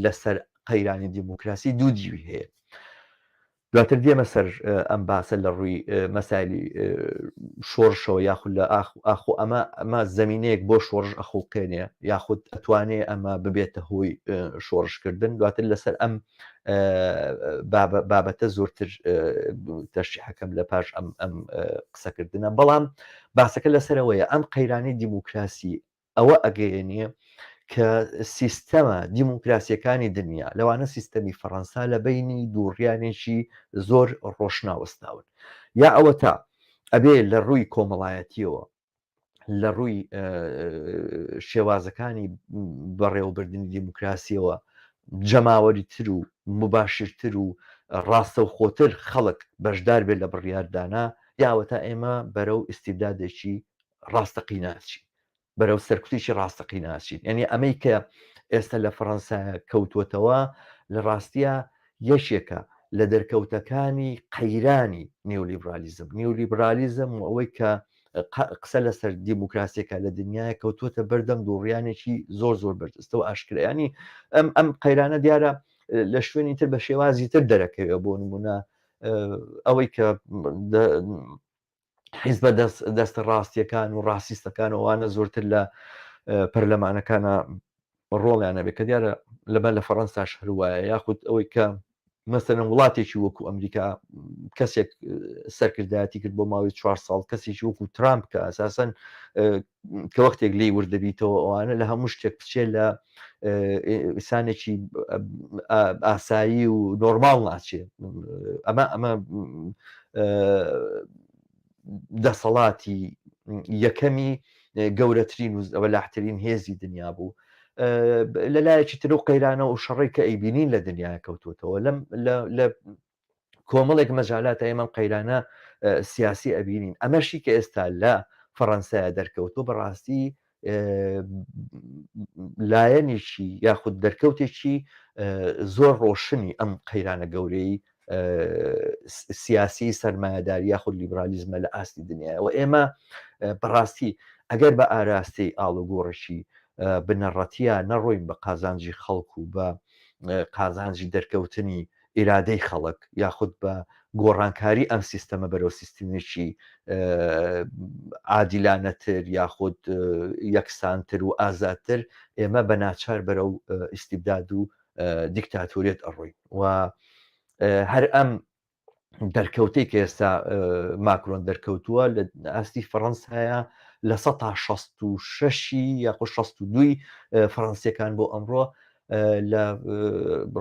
لەسەر قەیرانی دیموکراسی دوو دیوی هەیە دواتر دێمە سەر ئەم باسە لە ڕووی مەسایلی شۆڕشەوە یاخود لە ئاخ ئاخۆ ئەمە ئەمە زمینەیەک بۆ شۆڕش ئەخوڵقێنێ یاخود ئەتوانێ ئەمە ببێتە هۆی شۆڕشکردن دواتر لەسەر ئەم بابەتە زۆرتر تەشریحەکەم لە پاش ئەم ئەم قسەکردنە بەڵام باسەکە لەسەرەوەیە ئەم قەیرانی دیموکراسی ئەوە ئەگەیەنێ کە سیستەمە دیموکراسیەکانی دنیا لەوانە سیستەمی فەڕەنسا لە بەینی دووڕیانێکی زۆر ڕۆشنا وەستاون یا ئەوەتا ئەبێ لە ڕووی کۆمەڵایەتیەوە لە ڕووی شێوازەکانی بەڕێوەبردنی دیموکراسیەوە جەماوەری تر و مباشرتر و ڕاستەوخۆتر خەڵک بەشدار بێت لە بڕیاردانا یاوەتا ئێمە بەرەو ئیستیبدادێکی ڕاستەقینە ئەچین بەرەو سەرکوتێکی ڕاستەقینە ئەچین یعنی ئەمەی کە ئێستا لە فەڕەنسا کەوتووەتەوە لە ڕاستیە یەکێکە لە دەرکەوتەکانی قەیرانی نیولیبرالیزم نیولیبرالیزم و ئەوەی کە قسە لەسەر دیموکراسیەکە لە دنیاە کەوتووەتە بەردەم دووڕیانێکی زۆر زۆر بەرجەستە و ئاشکرایانی ئەم ئەم قەیرانە دیارە لە شوێنی تر بە شێوازی تر دەرەکەوێ بۆ نمونە ئەوەی کە حیزبە دەستە ڕاستیەکان و ڕاستیستەکان ئەوانە زۆرتر لە پەرلەمانەکانە ڕۆڵیان نەبێت کە دیارە لەمە لە فەڕەنساش هەروایە یاخود ئەوەی کە مەسەرەن وڵاتێکی وەکو ئەمریکا کەسێک سەرکردایەتی کرد بۆ ماوەی چوار ساڵ کەسێکی وەکو ترامپ کە ئەساسەن کە وەختێک لێی وردەبیتەوە ئەوانە لە هەموو شتێک بچێت لە ئیسانێکی ئاسایی و نۆرماڵ ناچێت ئەمە ئەمە دەسەڵاتی یەکەمی گەورەترین و ئەوەلاحترین هێزی دنیا بوو لە لایەکی تر و قەیرانە و شەڕی کە ئەیبینین لە دنیا کەوتوتەوە لەم لە کۆمەڵێک مەجالاتە ئێمە ئەم قەیرانە سیاسی ئەبینین ئەمەشی کە ئێستا لە فەڕەنسایە دەرکەوتووە بەڕاستی لایەنێکی یاخود دەرکەوتێکی زۆر ڕۆشنی ئەم قەیرانە گەورەی سیاسی سەرمایەداری یاخود لیبرالیزمە لە ئاستی دنیاوە ئێمە بەڕاستی ئەگەر بە ئاراستەی ئاڵوگۆڕێکی بنەڕەتیە نەڕۆین بە قازانجی خەڵک و بە قازانجی دەرکەوتنی ئیرادەی خەڵک یاخود بە گۆڕانکاری ئەم سیستەمە بەرەو سیستمێکی عادیلانەتر یاخود یەکسانتر و ئازادتر ئێمە بە ناچار بەرەو ئیستیبداد و دیکتاتۆریەت ئەڕۆین و هەر ئەم دەرکەوتەی کە ئێستا ماکرۆن دەرکەوتووە لە ئاستی فەڕەنسایە 66% یاخۆ 62ی فەڕەنسیەکان بۆ ئەمڕۆ لە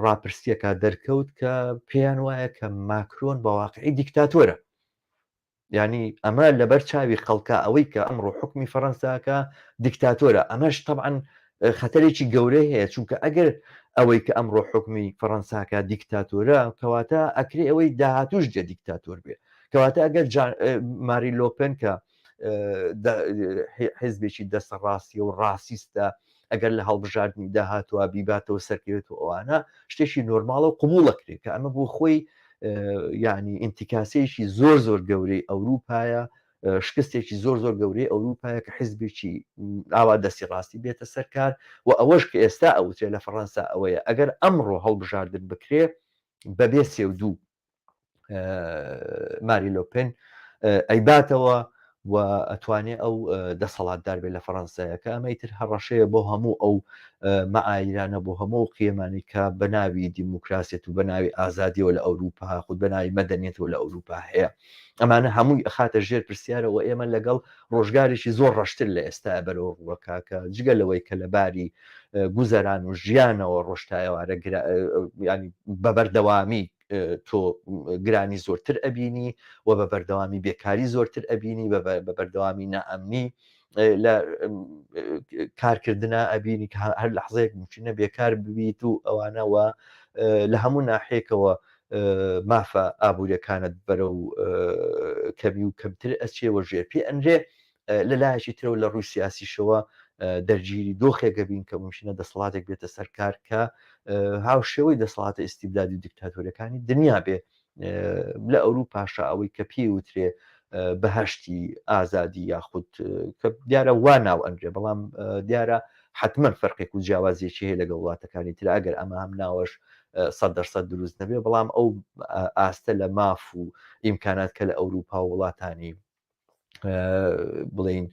ڕاپرسیەکە دەرکەوت کە پێیان وایە کە ماکرۆن بە واقعی دیکتاتۆرە یعنی ئەمە لەبەر چاوی خەڵکە ئەوەی کە ئەمڕۆ حکمی فەڕەنساکە دیکتاتۆرە ئەمەش طبعا خەتەرێکی گەورەی هەیە چونکە ئەگەر ئەوەی کە ئەمڕۆ حوکمی فەڕەنساکە دیکتاتۆرە کەواتە ئەکرێ ئەوەی داهاتوش دێ دیکتاتۆر بێ کەواتە ئەگەر ماری لۆپێن کە حزبێکی دەستە ڕاستیە و ڕاستیستە ئەگەر لە هەڵبژاردننی داهاتوە بیباتەوە سەرکەوێت و ئەوانە شتێکی نۆرماڵە و قوبوڵەکرێت کە ئەمە بۆ خۆی ینی ئینتیکاسەیەکی زۆر زۆر گەورەی ئەوروپایە شکستێکی زۆر زۆر گەورەی ئەوروپایە کە حزبێکی ئاوا دەستی ڕاستی بێتە سەر کار و ئەوەش کە ئێستا ئەوترێ لە فەڕەنسا ئەوەیە ئەگەر ئەمڕۆ هەڵبژاردن بکرێ بەبێ سێ و دوو ماری لۆپێن ئەیباتەوە و ئەتوانێ ئەو دەسەڵاتدار بێت لە فەڕەنسایە کە ئەمە ئیتر هەڕەشەیە بۆ هەموو ئەو مەعایرانە بۆ هەموو ئەو قیەمانەی کە بە ناوی دیموکراسیەت و بە ناوی ئازادیەوە لە ئەوروپا خود بە ناوی مەدەنیەتەوە لە ئەوروپا هەیە ئەمانە هەمووی ئەخاتە ژێر پرسیارەوە ئێمە لەگەڵ ڕۆژگارێکی زۆر ڕەشتر لە ئێستا بەرەو ڕووەکە کە جگە لەوەی کە لە باری گوزەران و ژیانەوە ڕۆژتایەوارە ینی بە بەردەوامی تۆ گرانی زۆرتر ئەبینی و بە بەردەوامی بێکاری زۆرتر ئەبینی بە بەردەوامی نائەمنی لە کارکردنا ئەبینی کە هەر لەحزەیەک ممکنە بێکار ببیت و ئەوانەوە لە هەموو ناحەیەکەوە مافە ئابووریەکانت بەرەو کەمی و کەمتر ئەچێ و ژێر پێ ئەنرێ لە لایەکی ترەوە لە ڕووی سیاسیشەوە دەرگیری دۆخێک ئەبین کە ممکنە دەسەڵاتێک بێتە سەر کار کە هاوشێوەی دەسەڵاتە ئیستیبدادی و دیکتاتۆریەکانی دنیا بێ لە ئەوروپاشا ئەوەی کە پێی وترێ بەهشتی ئازادی یاخود کە دیارە وا ناو ئەنرێ بەڵام دیارە حتمما فەرقێک و جیاوازیەکی هەیە لەگەڵ وڵاتەکانی تر ئەگەر ئەمە هەم ناوەش سەد دروست نەبێ بەڵام ئەو ئاستە لە ماف و ئیمکانات کە لە ئەوروپا و وڵاتانی بڵین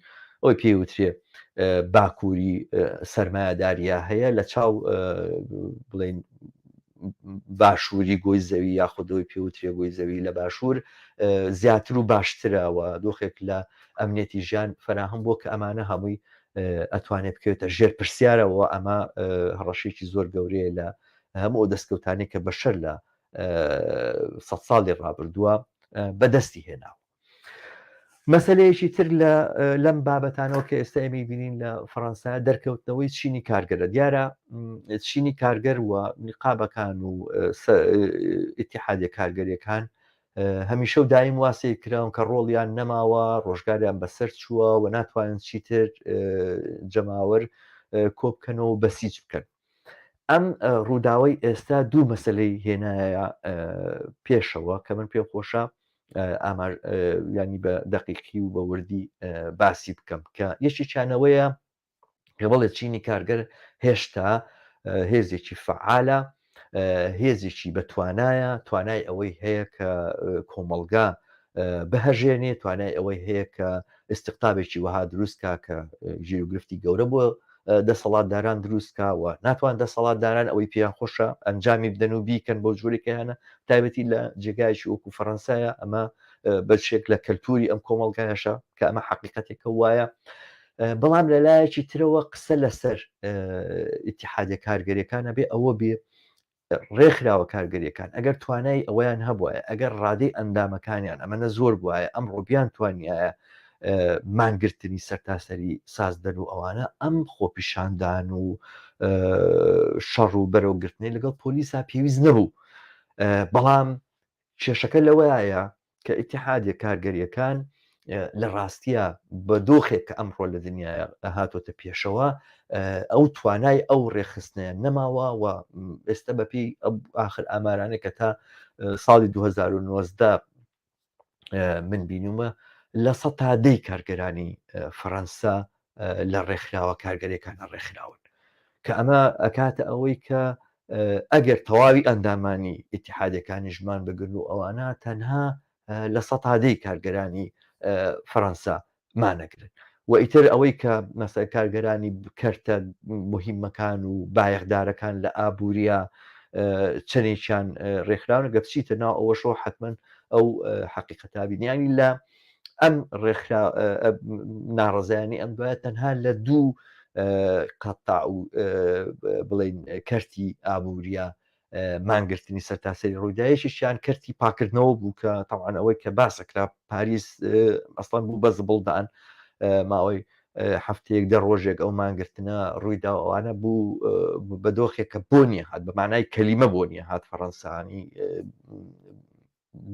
ئەوی پێ وترێ باکووری سەرمایەداریا هەیە لە چاو بڵین باشووری گۆی زەوی یاخودەوەی پێوترێ گۆی زەوی لە باشوور زیاتر و باشترەوە دۆخێک لە ئەمنیەتی ژیان فراهەم بۆ کە ئەمانە هەمووی ئەتوانێت بکەوێتە ژێر پرسیارەوە ئەمە هەڕەشێکی زۆر گەورەیە لە هەموو ئەو دەستکەوتانی کە بەشەر لە سە ساڵی ڕابردووە بەدەستی هێناوە مەسلەیەکی تر لە لەم بابەتانەوە کە ئێستا ئێمەی بینین لە فەڕەنسا دەرکەوتنەوەی چینی کارگەرە دیارە چینی کارگەر و نیقابەکان و ئیتحادە کارگەریەکان هەمیشە و دایم واسەی کراون کە ڕۆڵیان نەماوە ڕۆژگاریان بەسەر چووە و ناتوانن چیتر جەماوەر کۆبکەنەوە و بەسیج بکەن ئەم ڕووداوەی ئێستا دوو مەسلەی هێنایە پێشەوە کە من پێم خۆشە ینی بە دەقیقی و بە وردی باسی بکەم کە یەکێکیانەوەیە کە بەڵێ چینی کارگەر هێشتا هێزێکی فعالە هێزێکی بەتوانایە توانای ئەوەی هەیە کە کۆمەڵگا بهەژێنێ توانای ئەوەی هەیە کە ئیستقتابێکی وەها دروست کا کە گیروگرفتی گەورە بۆ دەسەڵاتداران دروست کا و ناتوان دەسەڵاتداران ئەوەی پێیان خۆشە ئەنجامی بدەن و بیکەن بۆ جۆرێکیانە تایبەتی لە جێگایکی وەکو فەڕەنسایە ئەمە بەشێک لە کەلتوری ئەم کۆمەڵگایشە کە ئەمە حەقیقەتێکە وایە بەڵام لە لایەکی ترەوە قسە لەسەر ئیتیحادە کارگەریەکانە بێ ئەوە بێ ڕێکخراوە کارگەریەکان ئەگەر توانای ئەوەیان هەبوایە ئەگەر ڕادەی ئەندامەکانیان ئەمەنە زۆر بوایە ئەمڕۆ بیان توانیایە مانگرتنی سەرتاسەری سازدەن و ئەوانە ئەم خۆپیشاندان و شەڕ و بەرەوگرتنەی لەگەڵ پۆلیسا پێویست نەبوو بەڵام کێشەکە لەوەیە کە ئیتیحادیە کارگەریەکان لە ڕاستیە بە دۆخێک کە ئەمڕۆ لە دنیاە هاتۆتە پێشەوە ئەو توانای ئەو ڕێکخستنیان نەماوە و ئێستا بەپی ئاخر ئامارانە کە تا ساڵی 2009 من بینومە لە سە تا دەی کارگەرانی فەڕەنسا لە ڕێکخراوە کارگەرەکانە ڕێکخراون کە ئەمە ئەکاتە ئەوەی کە. ئەگەر تەواوی ئەندامانی ئیتیحادەکانیش مان بگرن و ئەوانە تەنها لە سەتا دەی کارگەرانی فەرەنسا مانەگرن و ئیتر ئەوەی کە مەسە کارگەرانی کەرتە مهمەکان و بایەخدارەکان لە ئابووریە چەندێکیان ڕێکخراون گە بچیتە ناو ئەوەشەوە حتمما ئەو حقیقەتابین ینی لە ئەم ڕێکخرا ناڕزایانی ئەم دوایە تەنها لە دوو قەتع و بڵین کەرتی ئابووریە مانگرتنی سەرتاسەری ڕوویدا یەکێکیان کەرتی پاکردنەوە بوو کە تاوان ئەوەی کە باسەکرا پاریس ئەسڵەن بوو بە زبڵدان ماوەی هەفتەیەک دە ڕۆژێک ئەو مانگرتنە ڕوویدا ئەوانە بوو بە دۆخێک کە بۆنی هات بە مانای کەلیمە بۆنی هات فەڕەنسانی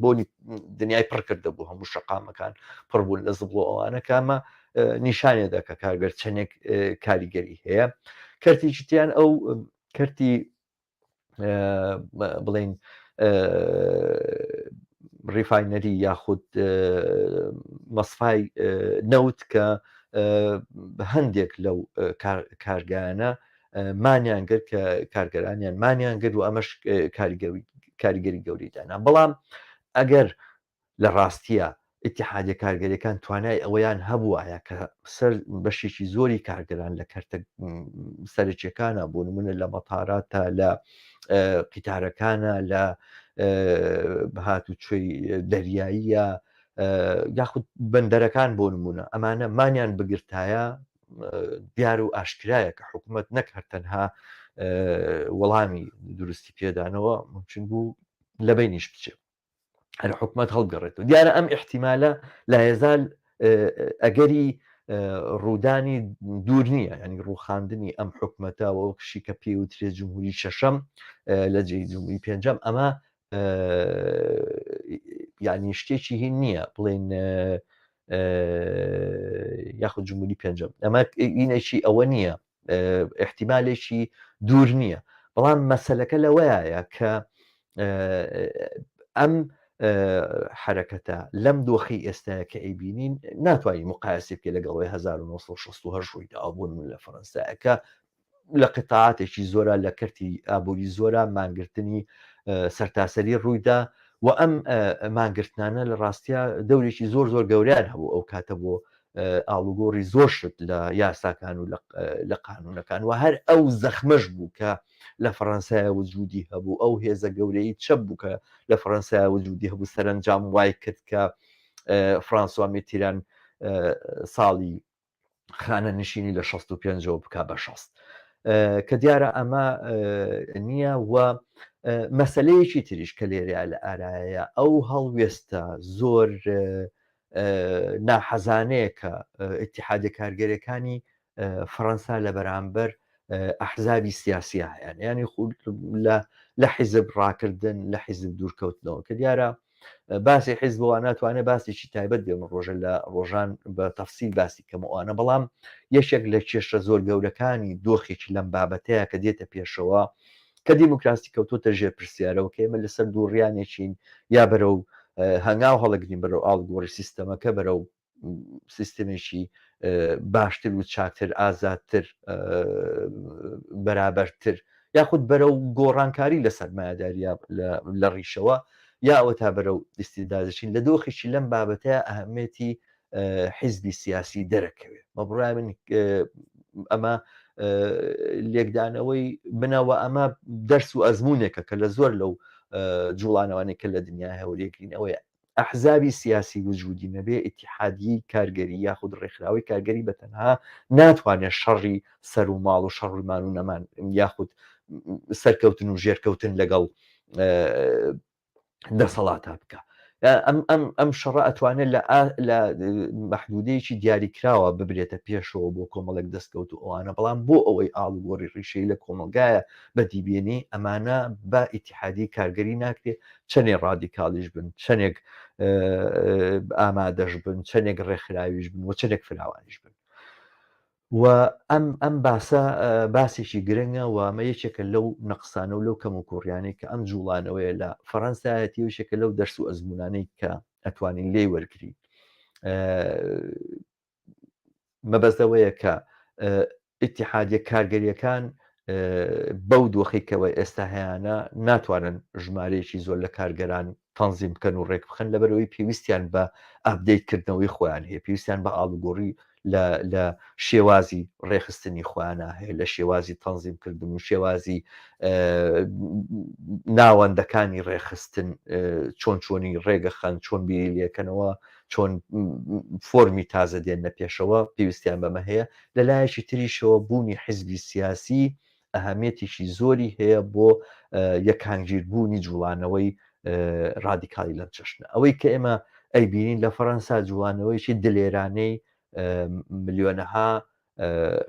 بۆنی دنیای پڕ کردە بوو هەموو شەقامەکان پڕ بوون لە زبڵ و ئەوانە کامە نیشانێ دەکە کارگەر چەندێک کاریگەری هەیە کەرتێکی تیان ئەو کەرتی بڵین refinery یاخود مەسفای نەوت کە هەندێک لەو کارگانە مانیان گرت کە کارگەرانیان مانیان گرت و ئەمەش کاریگەری گەوری دانا بەڵام ئەگەر لە ڕاستییا ئیتیحادیە کارگەریەکان توانای ئەوەیان هەبووایە کە سەر بەشێکی زۆری کارگەران لە کەرتە سەرەکیەکانە بۆ نمونە لە مەتاراتە لە قیتارەکانە لە هاتوچۆی دەریاییە یاخود بەندەرەکان بۆ نمونە ئەمانە مانیان بگرتایە دیار و ئاشکرایە کە حکوومەت نەک هەر تەنها وەڵامی دروستی پێدانەوە ممکن بوو لە بینیش بچێت هەر حکومت هەڵگەڕێتەوە دیارە ئەم احتیمالە لایەزال ئەگەری ڕوودانی دوور نییە ینی ڕوخاندنی ئەم حکومەتە وەکشی کە پێوترێ جمهوری شەشەم لە جێی جمهوری پێنجەم ئەمە یعنی شتێکی هین نییە بڵێن یاخود جمهوری پێنجەم ئەمە ئینێکی ئەوە نییە احتیمالێکی دوور نییە بەڵام مەسلەکە لەوەیە کە ئەم حرەکەتە لەم دۆخی ئێستاە کە ئەیبینین ناتوانین مقایسی بکە لەگەڵەوەی 1968 ڕوویدا بوون من لە فەرەنسایەکە لە قیتاعاتێکی زۆرا لە کەرتی ئابووری زۆرا مانگرتنی سەرتاسەری ڕوویدا و ئەم مانگرتنانە لە ڕاستیا دەورێکی زۆر زۆر گەوریان هەبوو ئەو کاتە بۆ ئاڵوگۆڕی زۆر شت لە یاساکان و لە قانونەکان و هەر ئەو زەخمەش بوو کە لە فەڕەنسایە وجودی هەبوو ئەو هێزە گەورەی چەپ بوو کە لە فەڕەنسایە وجودی هەبوو سەرنجام وای کرد کە فرانسوا میتیران ساڵی خانە نشینی لە 65ەوە بک بە 60 کە دیارە ئەمە نییە و مەسلەیەکی تریش کە لێرە لە ئارایە ئەو هەڵوێستە زۆر ناحەزانەیە کە ئیتیحادە کارگەرەکانی فەڕەنسا لە بەرامبەر ئەحزابی سیاسیە هەیان ینی لە حیزب ڕاکردن لە حیزب دوورکەوتنەوە کە دیارە باسی حیزبەوە ناتوانێت باسێکی تایبەت بێ من ڕۆژە لە ڕۆژان بە تەفسیل باسی کەمەوانە بەڵام یەکێک لە کێشە زۆر گەورەکانی دۆخێکی لەم بابەتەیە کە دێتە پێشەوە کە دیموکراسی کەوتۆتە ژێر پرسیارەوە کە ئێمە لەسەر دووڕیانێکین یا بەرەو هەنگاو هەڵەگرین بەرەو ئاڵگۆڕی سیستەمەکە بەرەو سیستمێکی باشتر و چاکتر ئازادتر بەرابەرتر یاخود بەرەو گۆڕانکاری لە سەرمایەداریا لە ڕیشەوە یا ئەوە تا بەرەو ئیستیبدادەچین لە دۆخێکی لەم بابەتەیە ئەهمێتی حیزبی سیاسی دەرەکەوێت بە بڕای من ئەمە لێکدانەوەی منەوە ئەمە دەرس و ئەزمونێکە کە لە زۆر لەو جوڵانەوانێک کە لە دنیا هەورێکین ئەوەیە ئەحزابی سیاسی وجودی نەبێ ئیتیحادی کارگەری یاخود ڕێکخراوەی کارگەری بە تەنها ناتوانێت شەڕی سەر و ماڵ و شەڕمان و نەمان یاخود سەرکەوتن و ژێرکەوتن لەگەڵ دەسەڵاتا بکە ئەم ئەم ئەم شەڕە ئەتوانێت لە لە مەحدودەیەکی دیاریکراوە ببرێتە پێشەوە بۆ کۆمەڵێک دەستکەوت و ئەوانە بەڵام بۆ ئەوەی ئاڵوگۆڕی ڕیشەی لە کۆمەلگایە بەدیبێنی ئەمانە بە ئیتیحادی کارگەری ناکرێت چەندێک ڕادیکالیش بن چەندێک ئامادەش بن چەندێک ڕێکخراویش بن و چەندێک فراوانیش بن و ئەم ئەم باسە باسێکی گرنگە و ئەمە یەکێکە لەو نەقسانە و لەو کەم و کوڕیانەی کە ئەم جوڵانەوەیە لە فەڕەنسایەتی و یەکێکە لەو دەرس و ئەزمونانەی کە ئەتوانین لێی وەرگین مەبەست ئەوەیە کە ئیتیحادیە کارگەریەکان بەو دۆخی کەەوە ئێستا هەیانە ناتوانن ژمارەیەکی زۆر لە کارگەران تەنزیم بکەن و ڕێک بخەن، لەبەرئەوەی پێویستیان بە update کردنەوەی خۆیان هەیە، پێویستیان بە ئاڵوگۆڕی لە لە شێوازی ڕێکخستنی خۆیانە هەیە، لە شێوازی تەنزیم کردن و شێوازی ناوەندەکانی ڕێکخستن، چۆن چۆنی ڕێگەخەن، چۆن بیری لێکەنەوە، چۆن فۆرمی تازە دێننە پێشەوە، پێویستیان بەمە هەیە. لە لایەکی تریشەوە بوونی حزبی سیاسی ئەهەمیەتێکی زۆری هەیە بۆ یەکانگیربوونی جوڵانەوەی ڕادیکاڵی لەم چەشنە. ئەوەی کە ئێمە ئەیبینین لە فەڕەنسا جوڵانەوەیەکی دلێرانەی ملیۆنەها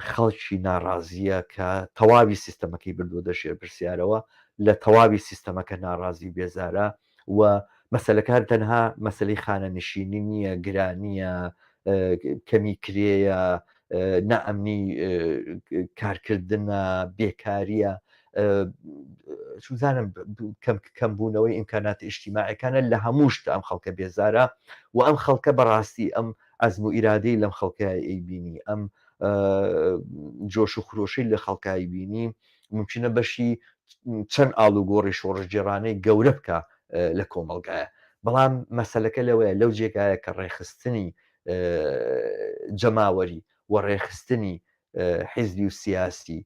خەڵکی ناڕازیە کە تەواوی سیستەمەکەی بردووە ژێر پرسیارەوە، لە تەواوی سیستەمەکە ناڕازی و بێزارە و مەسەلەکان تەنها مەسەلەی خانەنشینی نییە، گرانییە، کەمی کرێیە، نائەمنی کارکردنە، بێکارییە، چوزانم کەم کەمبوونەوەی ئیمکاناتە ئیجتیماعیەکانە، لە هەموو شتە ئەم خەڵکە بێزارە و ئەم خەڵکە بەڕاستی ئەم عەزم و ئیرادەی لەم خەڵکە ئەیبینی، ئەم جۆش و خرۆشەی لە خەڵکای بینی، ممکنە بەشی چەند ئاڵوگۆڕی شۆڕشگێڕانەی گەورە بکە لە کۆمەڵگایە. بەڵام مەسەلەکە لەوەیە لەو جێگایە کە ڕێکخستنی جەماوەری و ڕێکخستنی حیزبی و سیاسی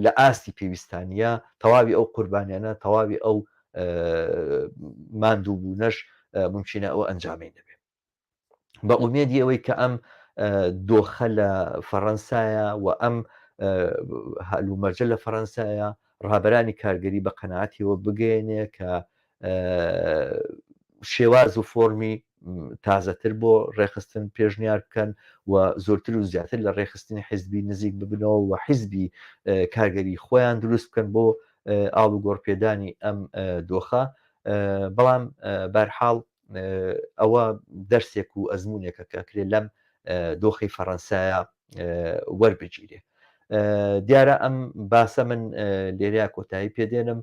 لە ئاستی پێویستانیە، تەواوی ئەو قوربانیانە، تەواوی ئەو ماندووبوونەش ممکنە ئەو ئەنجامەی نەبێ. بە ئومێدی ئەوەی کە ئەم دۆخە لە فەڕەنسایە و ئەم هەلومەرجە لە فەڕەنسایە ڕابەرانی کارگەری بە قەناعەتیەوە بگەیەنێ کە شێواز و فۆرمی تازەتر بۆ ڕێکخستن پێشنیار بکەن و زۆرتر و زیاتر لە ڕێکخستنی حیزبی نزیک ببنەوە و حیزبی کارگەری خۆیان دروست بکەن بۆ ئاڵوگۆڕپێدانی ئەم دۆخە. بەڵام بارحاڵ ئەوە دەرسێک و ئەزمونێکە کە کرێ لەم دۆخی فەڕەنسایە وەربگیرێ. دیارە ئەم باسە من لێرەیا کۆتایی پێدێنم.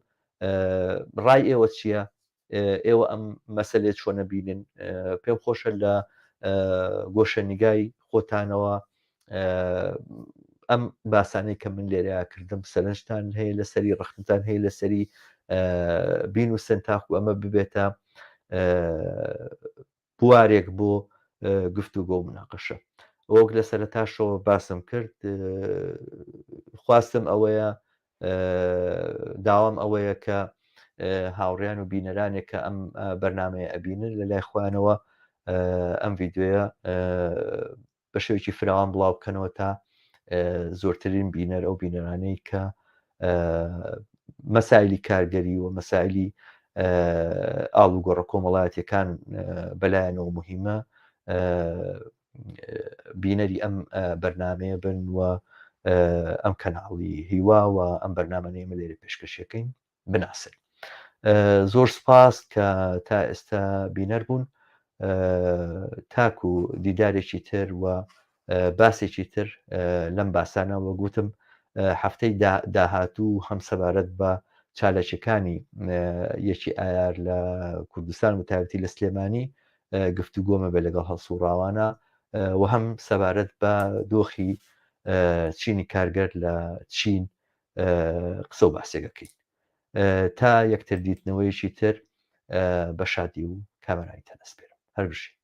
ڕای ئێوە چییە؟ ئێوە ئەم مەسەلەیە چۆنە بینن؟ پێم خۆشە لە گۆشەنیگای خۆتانەوە ئەم باسانەی کە من لێرە کردم سەرنجتان هەیە لەسەری، ڕەخنتان هەیە لەسەری، بینوسن تاکو ئەمە ببێتە بوارێک بۆ گفتوگۆ و مناقەشە. وەک لە سەرەتاشەوە باسم کرد، خواستم ئەوەیە، داوام ئەوەیە کە هاوڕیان و بینەرانێک کە ئەم بەرنمەیە ئەبینن لە لای خۆیانەوە ئەم ڤیددیوە بە شێوەیەکی فراوان بڵاو بکەنەوە تا زۆرترین بینەر، ئەو بینەرانەی کە مەسایلی کارگەری و مەسایلی ئاڵوگۆڕە کۆمەڵایەتیەکان بەلایەنەوە مهمە بینەری ئەم بەرنمەیە بن و ئەم کەناڵی هیوا و ئەم بەرنامەنەی ئمە لێرە پێشکەشەکەین بناسن. زۆر سپاس کە تا ئێستا بینەر بوون. تاکو دیدارێکی تر و باسێکی تر لەم باسانە، وەک وتم هەفتەی داهاتوو هەم سەبارەت بە چالاکیەکانی یەکی ئایار لە کوردستان و تایبەتی لە سلێمانی گفتوگۆمە بێ لەگەڵ هەڵسوڕاوانە و هەم سەبارەت بە دۆخی چینی کارگەر لە چین قسە و باسێک ئەکەین. تا یەکتر دیتنەوەیەکی تر بە شادی و کامەرانیتان ئەسپێرم. هەر بژین.